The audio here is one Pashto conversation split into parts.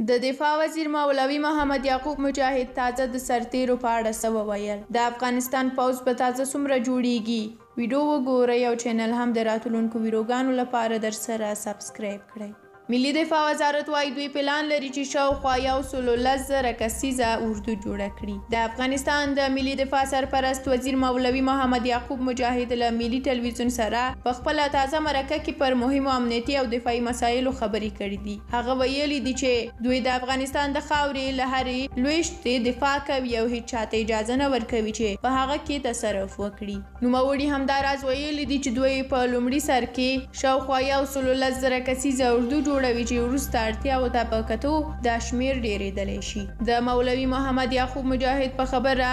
د دفاع وزیر مولوي محمد یعقوب مجاهد تازه د سرتیرو په اړه څه وویل؟ د افغانستان پوځ به تازه څومره جوړیږي؟ ویډیو وګورئ او چینل هم د راتلونکو ویډیوګانو لپاره درسره سبسکرایب کړئ. ملي دفاع وزارت وايي دوی پلان لري چې شاوخوا 110,000 کسیزه اردو جوړه کړي. د افغانستان د ملي دفاع سرپرست وزیر مولوي محمد یعقوب مجاهد له ملي ټلویزیون سره په خپله تازه مرکه کې پر مهمو امنیتي او دفاعي مسایلو خبرې کړې دي. هغه ویلي دي چې دوی د افغانستان د خاورې له هرې لویشتې دفاع کوي او هیچا ته اجازه نه ورکوي چې په هغه کې تصرف وکړي. نوموړي همداراز ویلي دي چې دوی په لومړي سر کې شاوخوا 110,000 کسیزه اردو جوړوي چې وروسته اړتیاوو ته په کتو دا شمېر ډېرېدلی شي. د مولوي محمد یعقوب مجاهد په خبره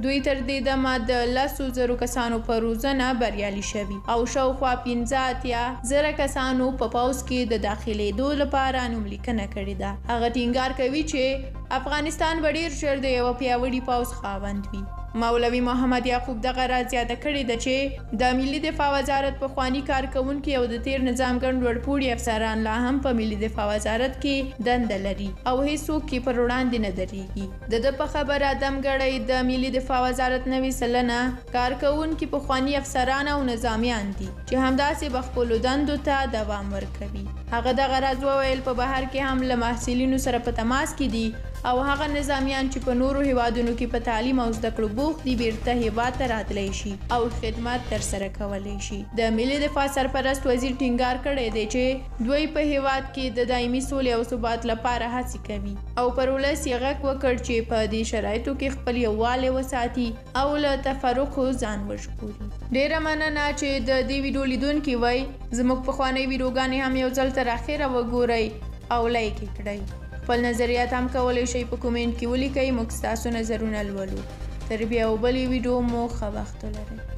دوی تر دې دمه د 10,000 کسانو په روزنه بریالي شوي او شاوخوا 85,000 کسانو په پوځ کې د داخلېدو لپاره نوملیکنه کړې ده. هغه ټینګار کوي چې افغانستان به ډېر ژر د یوه پیاوړي پوځ خاوند وي. مولوي محمد یعقوب دغه راز زیاته کړې ده چې د ملي دفاع وزارت پخواني کارکوونکي او د تېر نظام ګڼ لوړپوړي افسران لا هم په ملي دفاع وزارت کې دنده لري او هیڅوک یې پر وړاندې نه درېږي. د ده په خبره دمګړی د ملي دفاع وزارت 90% کارکوونکي پخواني افسران او نظامیان دي چې همداسې به خپلو دندو ته دوام ورکوي. هغه دغه راز وویل په بهر کې هم له محصلینو سره په تماس کې دي او هغه نظامیان چې په نورو هیوادونو کې په تعلیم او زده کړو بوخت دي بیرته هیواد ته راتلی شي او خدمت ترسره کولی شي. د ملي دفاع سرپرست وزیر ټینګار کړی دی چې دوی په هیواد کې د دایمي سولې او ثبات لپاره هڅې کوي او پر ولس یې غږ وکړ چې په دې شرایطو کې خپل یووالی وساتي او له تفرقو ځان وژغوري. ډیره مننه چې د دې ویډیو لیدونکي وئ. زموږ پخوانۍ ویډیوګانې هم یو ځل تر اخره وګورئ او لایک یې کړئ. خپل نظریات هم کولی شئ په کومنټ کې ولیکئ، موږ ستاسو نظرونه لولو. تر بیا بلې ویډیو مو ښه وخت ولرئ.